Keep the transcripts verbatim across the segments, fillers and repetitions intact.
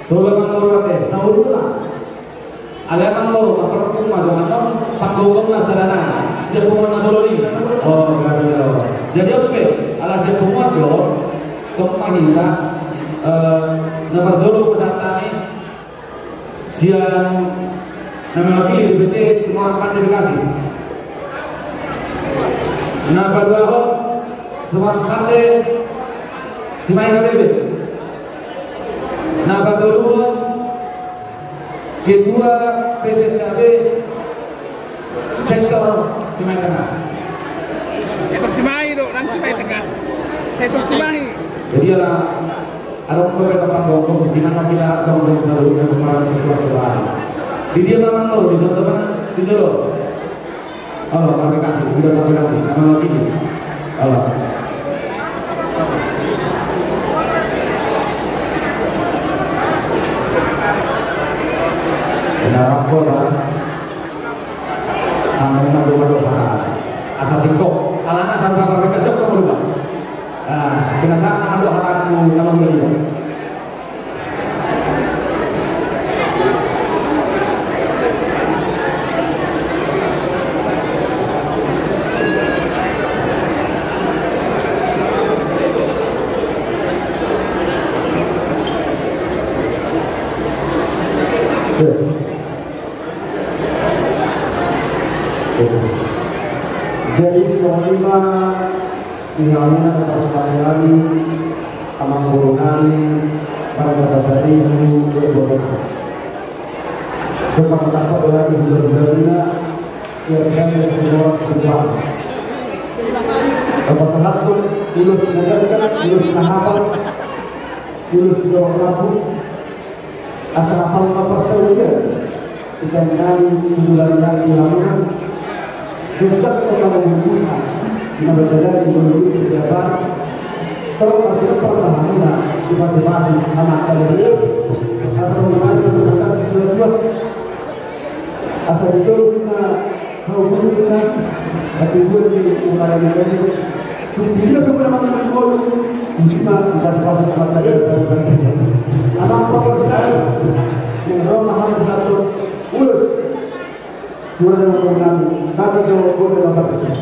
Tolu amang boru ate. Tahu itu lah. Alai amang boru, taparhobas ma jo annon, panggonggom na sada nai. Siap punguan na tolu i. Oh, gabe do. Jadi on pe, ala siap punguan do, tong ma hita, eh, na parjolo pasahat hami, sian na mewakili D P C Situmorang Pande Bekasi. Na paduahon, Situmorang Pande Cimahi K B B. Na patoluhon, Ketua P C S H B Sektor Cimahi Tengah. Sektor Cimahi do, nang Cimahi Tengah. Sektor Cimahi. Jadi ala, adong beberapa panggonggom di sini, nanti kita jongjong saluhutna kemarin terus terus terus. Di dia mana tuh, di sana mana? Di sana. Halo, klarifikasi, udah klarifikasi, nama lagi. Halo. Benar apa, Bang? Sama masuk, masuk, Bang. Asa singkong. Alana sama klarifikasi apa, Bang? Nah, penasaran sama doa, apa, nama lagi. Jadi songon i ma di hamuna na pasahat hami, amang boru nami, marga Pasaribu, boru nami. Sepakat apa doa di bulan-bulanna, siap kami satu orang satu orang. Pasahathon ulos na ganjang, ulos na hapal, ulos na rambu. Asa hapal ma parsaulian, ikan nami tujulan nami di hamuna. Gejak kota mengumumkan, di mana terjadi menurut pejabat. Tolong berpikir pertahanannya, dipasi-pasi, anak kalian. Asa mengenai kesempatan setua-tua. Asa itu guna Hau guru inna, hatibuan ni suara ni gani. Dia pun nama guru guru. Musima, pas-pas tempat tadi. Anak proporsional. Yang roh mahal satu. Urus. Dua yang mau nami. Tapi jawab guru dan bapak saya.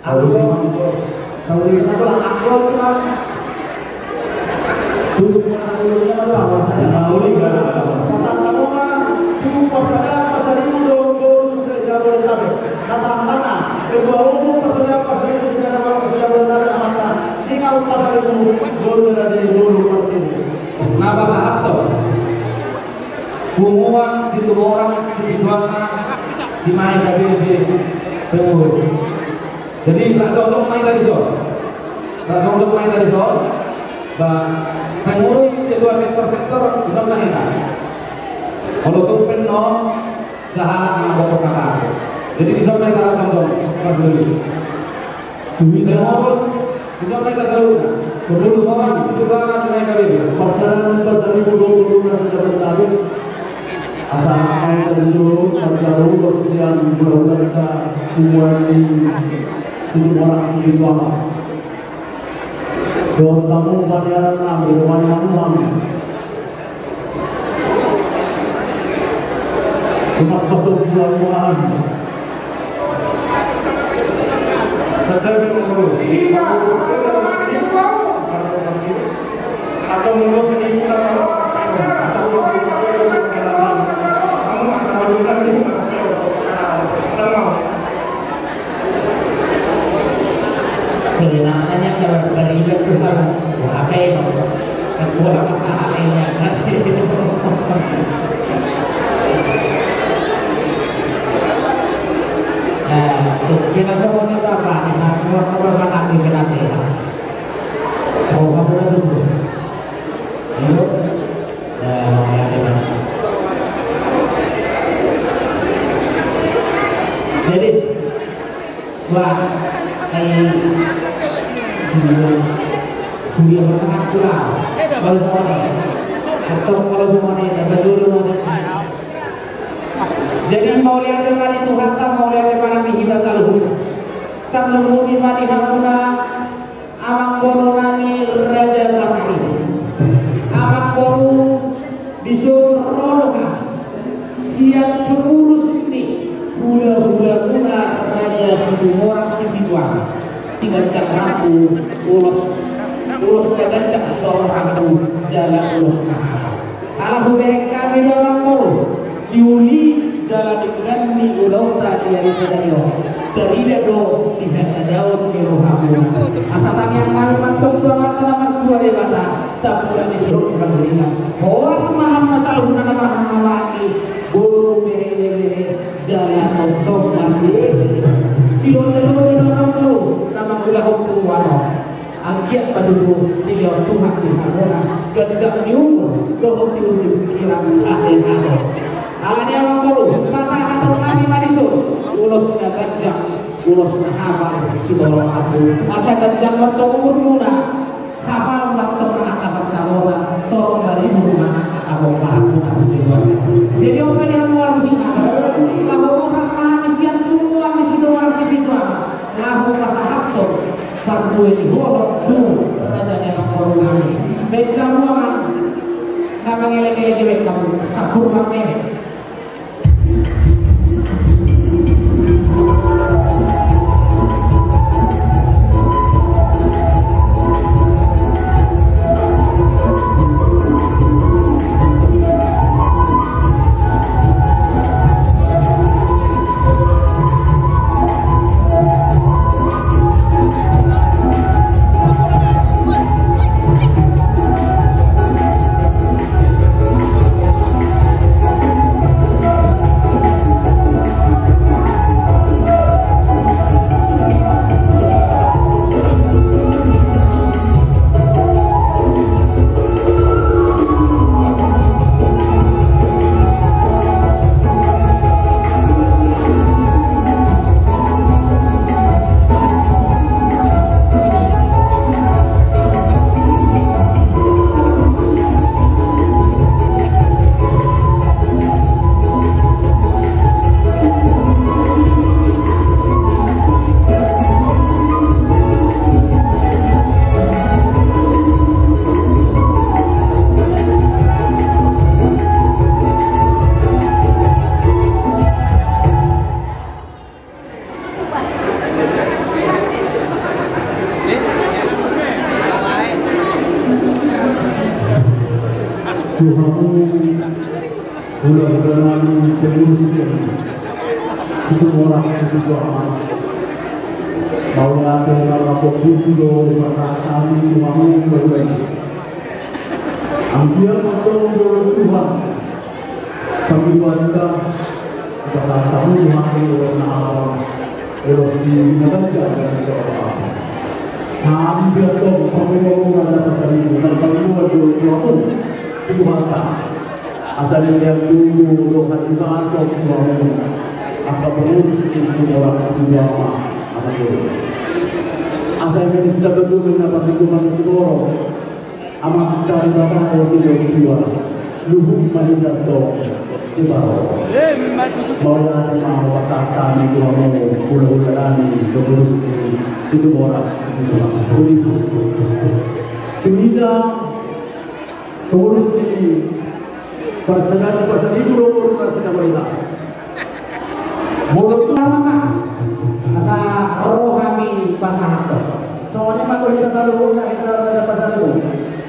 Anggo, anggo, anggo, anggo, anggo, anggo. Tubuh mana dulu, mana dulu, awal saya. Nah, uli, kan? Pasahat hamu ma, tubuh Pasaribu, Pasaribu do boru se-Jabodetabek. Pasahat hamu, ketua umum Pasaribu, Pasaribu se-Jabodetabek, amanta. Singal Pasaribu, boru dari boru Kartini. Nah, pasahat to. Punguan Situmorang Sipituangna Cimahi K B B pengurus. Jadi, rap jongjong ma hita dison. Rap jongjong ma hita dison. Ba, pengurus ketua sektor-sektor, dison ma hita. Molo tung pe annon, sahalak na mandok kata. Jadi, dison ma hita rap jongjong, pas dulu. Pengurus, dison ma hita saluhutna. Pengurus, Situmorang Sipituangna Cimahi K B B. Pasahat, pasahat ni boru-boru na se-Jabodetabek. Asa anak tadi jolo, tadi jolo, sian boru-boru na punguan ni Situmorang Sipituangna. Dohot hamu paniaran nami, dohot hamu nami. Umat pasok bulan-bulan. Tadi jolo. Iya. Atau mulu seni pun atau sebenarnya kabar beriman tuh kan, wah, apa itu? Kan gua apa salah ini? Eh, tuh, penasaran apa? Nih, aku apa nanti penasaran? Oh, apa tuh? Ayo. Jadi, Ba, ai, si, kuliah pasangan pula. Molo songon i. Antong molo songon i, dapat jodoh mate. Jadi, mauliate ma di Tuhanta, mauliate ma nang di hita saluhut. Tarlumobi ma di hamuna, amangboru nami Raja Pasaribu. Amangboru, dison ro do hami sian pengurus ni hula-hulamuna Raja Situmorang Sipitu Ama. Di ganjang rambu ulos, ulos na ganjang sitorop rambu jala ulos na hapal. Ala hubereng hami do amangboru, di uli jala denggan ni ulaonta di ari sadari on, tarida do di hasadaon ni rohamuna. Asa tangiang nami ma antong tu Amanta na martua Debata, tapulak ni sidok ni panggalingan. Horas ma hamu na saluhutna na marhahamaranggi, boru, bere, ibebere, jala tongtong marsi, siloja-loja do amangboru na mangulahon punguan on. Anggiat ma tutu dilehon Tuhan di hamuna ganjang ni umur dohot tiur ni pingkiran, hasehaton. Alani i amangboru, pasahaton nami ma dison ulos na ganjang, ulos na hapal sitorop rambu, asa ganjang ma antong umurmuna, hapal ma antong nang angka pansamotan, torop maribur ma nang angka pomparanmuna tu joloan. Jadi on ma di hamu marmusik nami, laho borhat ma hami sian punguan ni Situmorang Sipitu Ama, laho pasahathon parbue ni hohot tu raja ni amangboru nami. Baen hamu amang na mangelek-elek, baen hamu sampur marmenek. Tu hamu hula-hula nami, pengurus ni Situmorang Sipitu Ama, mauliate ma, marhobas do pasahat hami tu hamu hula-hula i. Anggiat ma antong dilehon Tuhan pangidoanta, pasahat hamu tu hami ulos na hapal, ulos na ganjang, ganjang sitorop rambu. Hami pe antong pangulumuna Raja Pasaribu, nang pangidoan do tu hamu tu Tuhanta, asa dilehon tubu dohot hahipason tu hamu angka pengurus ni Situmorang Sipitu Ama, amangboru. Asa eme disi na parjolo na parlinggoman ni siborok, Amanta Debata do silehon tua, luhut ma hita antong diparorot. Mauliate ma hupasahat hami tu hamu hula-hula nami, pengurus ni Situmorang Sipitu Ama. Uli. Tu hita pengurus ni Parsada-, Parsaribu do boru na sinaborita. Molo tu amang, asa ro hami pasahathon. Songon i ma tu hita saluhutna, hita Raja Pasaribu.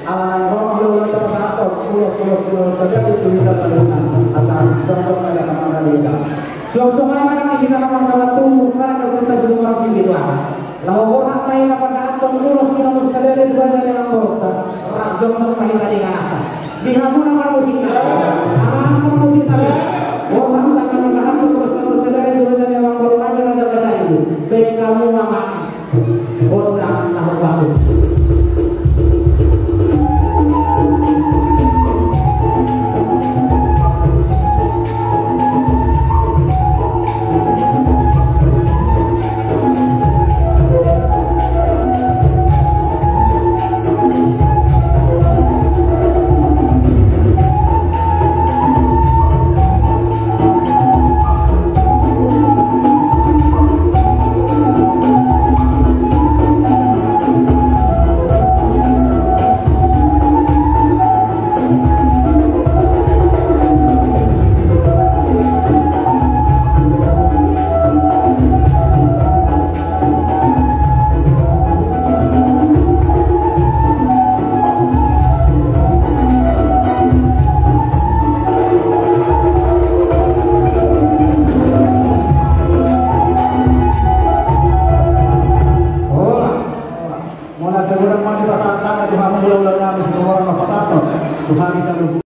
Ala naung ro ma hita pasahathon ulos-ulos, ulos na jadi tu hita saluhutna, asa tongtong ma hita samangaluhon. Suang songon i ma nang di hita na mardalan tubu, mardalan tubu, Situmorang Sipitu Ama. Laho borhat ma hita pasahathon ulos ni na marsadari tu raja ni amangborunta, rap jongjong ma hita di ingananta. Di hamu na marmusik nami, amang marmusik nami, borhat ma hita pasahathon ulos ni na marsadari tu raja ni amangboru nami Raja Pasaribu. Baen hamu amang gondang na bagus. Mauliate ma di pasahat nami tu hamu hulahula nami Situmorang Rapasahathon, tu hami saluhutna.